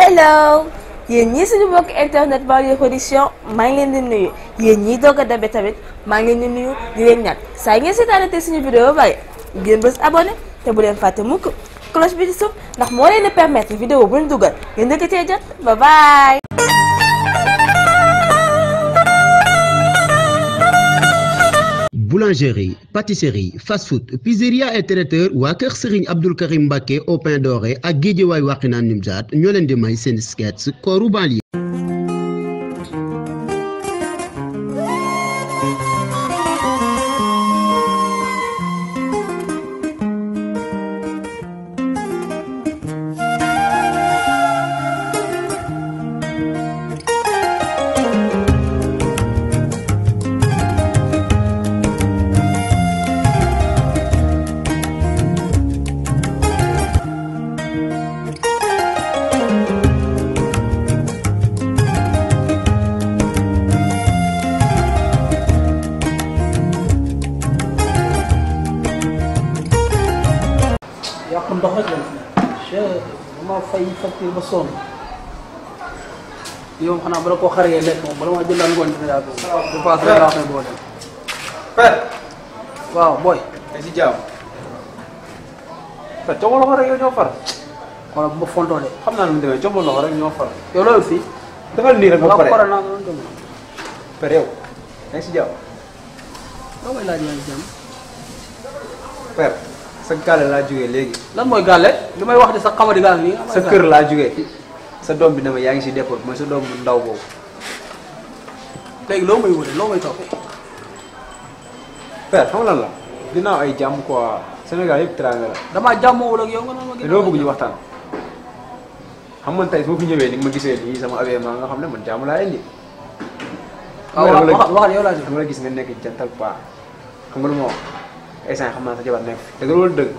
hello yéen ñii suñu mbokk internet Baol Production maa ngi leen di nuyu yéen ñii doog a dabe tamit maa ngi leen di nuyu di leen ñaan saa ngeen seetaanate suñu vidéo ba pare ngeen bës abonné te bu leen fàtte mukk cloche bi di suuf ndax moo leen di permettre vidéo bu ñu dugal ngeen dëkk cee jot bye bye. Boulangerie, pâtisserie, fast-food, pizzeria et traiteur waa kër Serigne Abdoul Karim Mbacké au pain doré ak Guédiawaye Wakhinane Nimzatt ñoo leen di may seen sketch kooru banlieue. yàqu ndox rek lañ fi dama fay facture ba sonn yow moom xanaa bala koo xaree lekk moom bala maa jëndal ngoon dina yàgg bu paase rek laa koy boo dem Père waaw booy te si jàmm Père jox ma loxo rek yow ñoo far wala bu ma fontoo de xam naa nu mu demee jox ma loxo rek ñoo far yow loolu fii defal nii rek ba pare naa doon dem Père yow yaa ngi si jàmm loo may laaj yaa ngi jàmm Père sa gàlle laa jógee léegi lan mooy gàlle li may wax de sa xamadi gàlle nii sa kër laa jógee sa doom bi ne ma yaa ngi si dépôt mooy sa doom bu ndaw boobu léegi loo may wëre loo may toppee Père xam nga lan la ginnaaw ay jàmm quoi Sénégal yëpp teraanga la damaa jàmmoowul ak yow nga naan ma te loo bëgg ñu waxtaan xam nga tey su ma fi ñëwee ni nga ma gisee nii sama avènement nga xam ne man jàmm laa indi waaw waxal yow laa dama la gis nga nekk jantal paa xam nga lu ma wax instant xam naa sa jabar nekk fi dëgg loolu dëgg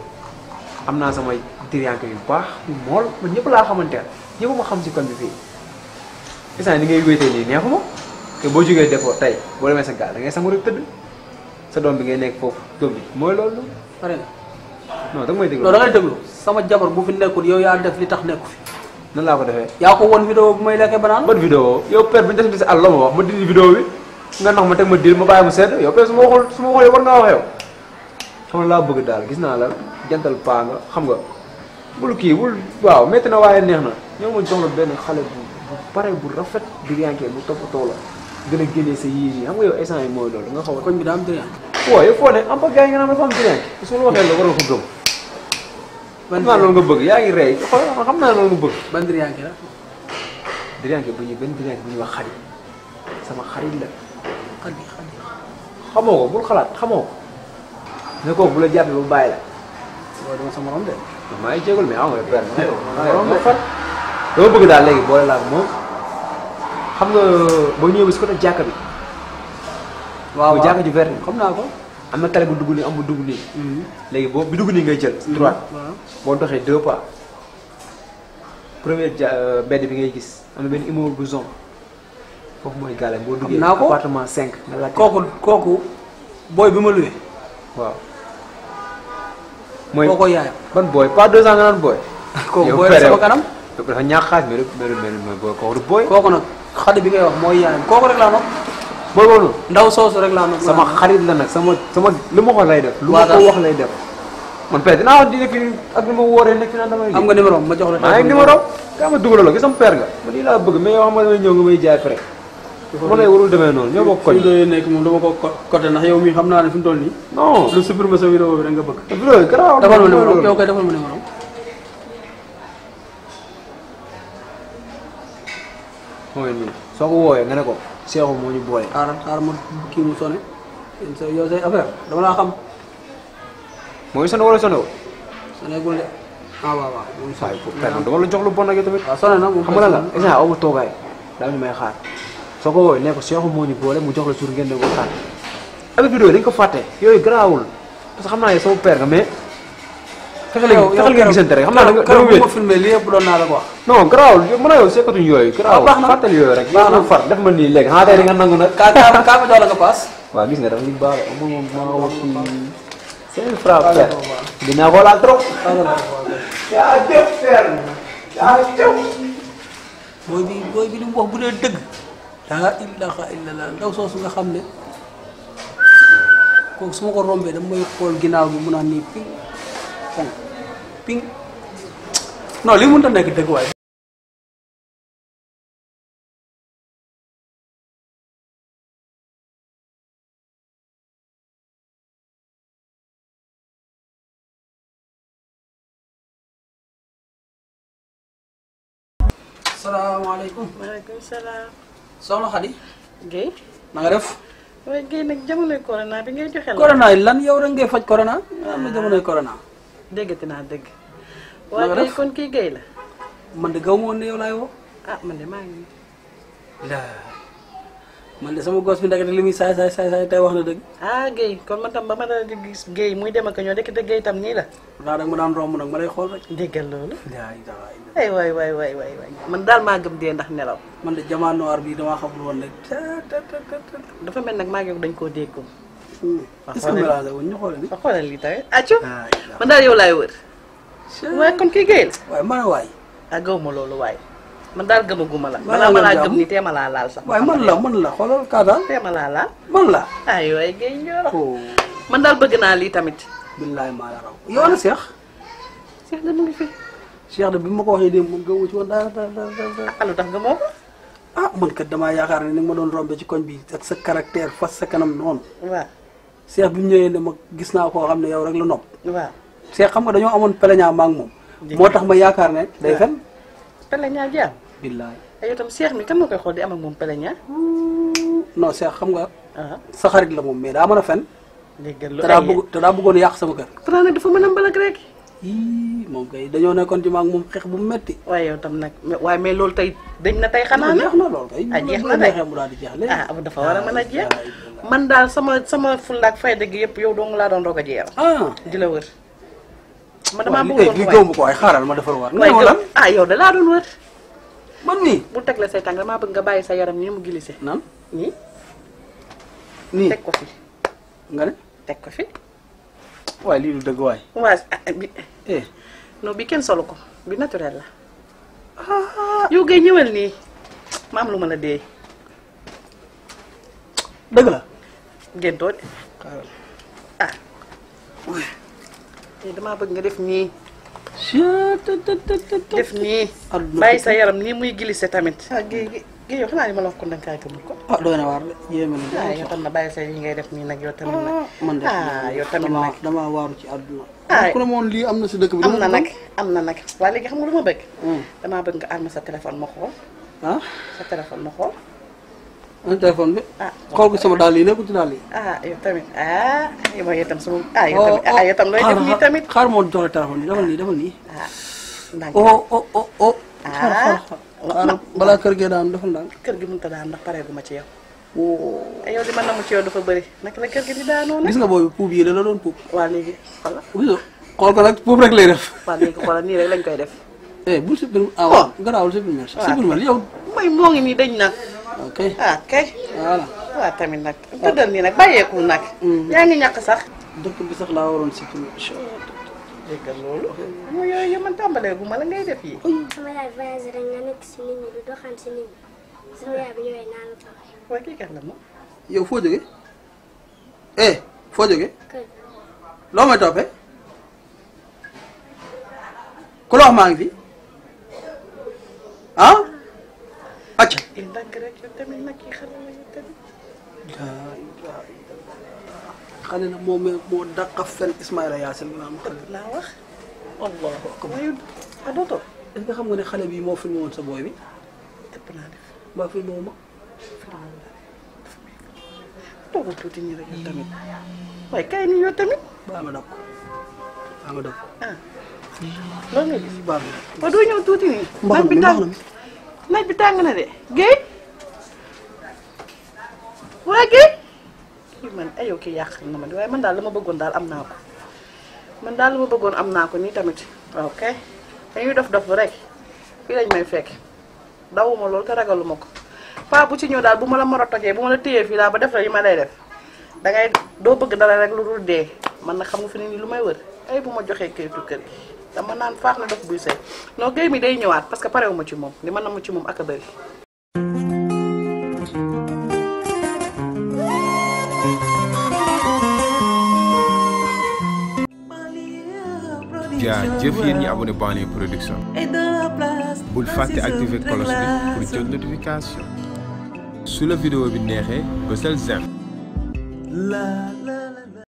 am naa samay diriyanke yu baax yu mool man ñëpp laa xamanteel ñëpp ma xam si kon bi fii instant ni ngay wéetee nii neexuma te boo jógee defoo tey boo demee sa gaal da ngay sangu rek tëdd sa doom bi ngay nekk foofu doom bi mooy loolu pare nga non da nga may déglu non da ngay déglu sama jabar bu fi nekkul yow yaa def li tax nekku fi nan laa ko defee yaa ko won vidéo bu may lekkee banaan ban vidéo yow père bi ñu def si àll la ma wax ma dindi vidéo bi nga nax ma teg ma dil ma bàyyi mu sedd yow père su ma waxul yow war ngaa wax yow xam nga laa bëgg daal gis naa la jantal paa nga xam nga bul kii bul waaw métti na waaye neex na ñoo ma jox la benn xale bu pare bu rafet diriyanke bu toppatoo la gën a génnee sa yii yi xam nga yow instant yi mooy loolu nga xaw a koñ bi daa am diriyanke waaw yow foo ne am pa gars yi nga naan dafa am diriyanke su ma la waxee la war nga ko gëm xam naa loolu nga bëgg yaa ngi rey xam naa loolu nga bëgg ban diriyanke la diriyanke bu ñuy benn diriyanke bu ñuy wax xarit sama xarit la xadi xamoo ko bul xalaat xamoo ko ne kooku bu la jàppee ba bàyyi la loolu dama sa morom de maa ngi jégalu mais aw nga père ma far dama bëgg daal léegi boole laa moom xam nga boo ñëwee si côté jàkka bi waaw jàkka ji vert xam naa ko am na tali bu dugg nii am bu dugg nii léegi boo bi dugg nii ngay jël droite boo doxee 2 pas première bedd bi ngay gis am na benn immeuble bu zone foofu mooy gàlle boo duggee appartement 5 nga laaj kooku booy bi ma luwee waaw mooy kooko yaayam ban booy pas 2 ans nga naan booy kooku booy la sama kanam dafa ñaax xaaj mais booy kooku du booy kooku nag xale bi ngay wax mooy yaayam kooku rek laa nopp booy boobu ndaw soosu rek laa nopp sama xarit la nag sama lu ma ko lay def lu ma ko wax lay def man père dinaa wax di nekk ak lu ma wooree nekk fi naan damay am nga numéro ma jox la maa ngi numéro kaa ma dugaloo la gis sama père nga man lii laa bëgg mais yow xam nga damay ñëw nga may jaay frais ma lay warul demee noonu ñoo bokk koñ fi mu nekk moom dama ko côté ndax yow mii xam naa ne fi mu toll nii non lu supprimer sa vidéo bi rek nga bëgg vidéo yi garaaw defal ma numéro yow kay defal ma numéro mooy nii soo ko woowee nga ne ko Seexu moo ñu boole xaaral ma kii mu sonné yow say affaire dama laa xam mooy sonné wala sonné wu sonné gul de ah waaw waaw moom sonné dama la jox lu bon nag yow tamit waaw sonné na moom xam nga lan la instant aw ma toogaay daa ñu may xaar soo ko woowee ne ko Seexu moo ñu boole mu jox la tur ngeen ne waxtaan avec vidéo dañ ko fàtte yooyu garaawul parce que xam naa ne sama père nga mais fexeel ngeen gisante rek xam naa da nga ma filmé lii yëpp doon naa la ko wax non garaawul mën a yow sekkatuñ yooyu garaawul fàttali yooyu rek yow far def ma nii léegi xanaa tey di nga nangu nag kaa ma jox la nga paas waaw gis nga dafa li baax moom maa wax ci 5 francs père dinaa ko laal trop yaa jëf père yaa jëf booy bi li mu wax bu dee dëgg laa ilaha illallah ndaw soosu nga xam ne kooku su ma ko rombee dama may xool ginnaaw bi mu naan nii ping pong ping non li mënut a nekk dëgg waaye. salaamaaleykum. maaleykum salaam. soxna Khady. Guèye. na nga def. waaye Guèye nag jamonoy corona bi ngay joxe la. corona yi lan yow rek ngay faj corona. am na jamonoy corona. déggati naa dëgg. na nga waaye def Guèye kon kii Guèye la. man de gaw ma woon ne yow laay woo. ah man de maa ngi. man de sama gos bi ndekete li muy saay tey wax na dëgg. ah Guèye kon man tam ba ma daan di gis Guèye muy dem ak ñoo dekk te Guèye tam nii la. daa nag ma daan romb nag ma lay xool rek. déggal loolu. ay ay waay man daal maa gëm dee ndax nelaw. man de jamono noir bi damaa xamul woon ne. dafa mel nag maa ngi dañ koo déggoo. est-ce que mélangé wuñ ñu xoolal ni. ba xoolal lii tamit accu man daal yow laay wër. waaye kon kii Guèye la. waaye man waay. ah gaw ma loolu waaye. man daal gëmaguma la. maa balaa ma laa jàmm. gëm ni teema laa laal sax. waaye man la xoolal kaa daal teema laa laal. man la. ay waay Guèye ñoro. oh man daal bëgg naa lii tamit. billaay maa la raw. yow ana Cheikh. Cheikh da mu ngi fi. Cheikh de bi ma ko waxee démb moom gëmu ci woon dara. ah lu tax nga moo ko. ah man kat damaa yaakaar ne ni nga ma doon rombe ci koñ bi ak sa caractère fas sa kanam noonu. waaw Cheikh bi mu ñëwee ne ma gis naa koo xam ne yow rek la nopp. waaw. Cheikh xam nga dañoo amoon peleñaa ma ak moom. moo tax ma yaakaar ne day fen. peleñaa jaam. billaay. ay yow tam Cheikh mi kan moo koy xool di am ak moom peleñaa. non Cheikh xam nga ah sa xarit la moom mais daa mën a fen. dégg nga lu te daa bëggoon yàq sama kër. pourtant nag dafa mën a mbalak rek. ii moom kay dañoo nekkoon ci ma ak moom xeex bu metti. waaye yow tam nag waaye mais loolu tey dañ na tey xanaa jeex na lool kay. ah jeex bu na la tey neexee mu daal di jeex léegi. ah dafa war a mën a jeex. man daal sama fullaak fayda gi yëpp yow dong laa doon doog a jeex. ah di la wër. man damaa waaw bëggoon li gëwmu ko waaye xaaral ma defar war. waaye lan ah yow da laa doon wër. man nii. bu teg la say tànk damaa bëgg nga bàyyi sa yaram nii mu glissé. nan nii nii teg ko fi nga ne. teg ko fi. waaye lii du dëgg waay. waa bi eh non bi kenn solo ko bi naturel la. yow ngay ñëwal nii ma am lu ma la dee. dëgg la. géntoo de xaaral. ah. damaa bëgg nga def nii. def nii. bàyyi sa yaram nii muy glissé tamit. ah géej yow xanaa ni ma la wax kon danga kaay gëmul ko. ah doy na waar de yéeme na. ah yow tam na bàyyi sa yi ngay def nii nag yow tamit nag. man de ah yow tamit nag. damaa waaru ci àdduna. ah ku ne moom lii am na si dëkk bi. am na nag am na nag waaye léegi xam nga lu ma bëgg. damaa bëgg nga arme sa téléphone ma xool. ah sa téléphone ma xool. ana téléphone bi. ah xool ko sama daal yi nekkul ci daal yi. ah yow tamit ah yow itam sama ah yow tamit ah yow tam looy def nii tamit. xaar moo jox la téléphone bi defal nii defal nii. ah ndànk oh. xaaral balaa kër gee daan defal ndànk. kër gi mënut a daan ndax pareegu ma ci yow. yow li ma namu ci yow dafa bëri naka la kër gi di daanoo nag. gis nga boobu puub yi la doon puub. waa léegi xoolal. gisoo xool ko nag puub rek lay def. waa léegi xoolal nii rek lañ koy def. bul supprimer ah waaw garaawul supprimer. supprimer yow. mooy moo ngi nii dañ na. ok ah kay. voilà. waa tamit nag tëddal nii nag bàyyeekul nag. yaa ngi ñàkk sax. dëkk bi sax laa waroon supprimer. dégg nga loolu. mooy yooyu yow man tàmbalee gu ma la ngay def yi. sama yaay voyage rek nga nekk si nit ñi du doxaan si nit ñi sama yaay bi ñëwee naan la ko waxee. waaye kii kat la moom. yow foo jógee. foo jógee. kër loo may toppee. ku la wax maa ngi fi. ah. acca. ndànk rek yow tamit nag kii xale la yow tamit. xale na moo dàqa fen Ismaïla Yacine bi naan ma xale. laa wax. allahu akbar. waaye ah dootoo. est-ce que xam nga ne xale bii moo filmé woon sa booy bi. ëpp naa def. mbaa filmé wu ma. toogal tuuti nii rek yow tamit. waaye kay nii yow tamit. baa ma dab ko. baa ma dab ko. ah loolu nga gis. baa ma dab ko. waaw doo ñëw tuuti nii. mbaxana mi mbaxana mi. naaj bi tàng na de. Guèye. waa Guèye. kii man ayoo kii yàq na ma de waaye man daal la ma bëggoon daal am naa ko. man daal la ma bëggoon am naa ko nii tamit. waaw kay. dañuy dof rek. fii lañ may fekk. dawuma loolu te ragaluma ko. paa bu ci ñëw daal bu ma la mën a tojee bu ma la téyee fii daal ba def la yi ma lay def. dangay doo bëgg dara rek lu dul dee. man nag xam nga fi ne nii lu may wër. ay bu ma joxee kayitu kër gi. dama naan faax na dof buy sëy non géy mi day ñëwaat parce que parewuma ci moom li ma namm ci moom ak a bëri. jaajëf yéen ñi abonné Banlieue Production bul fàtte activer cloche bi pour jot notification su la vidéo bi neexee bësal j'aime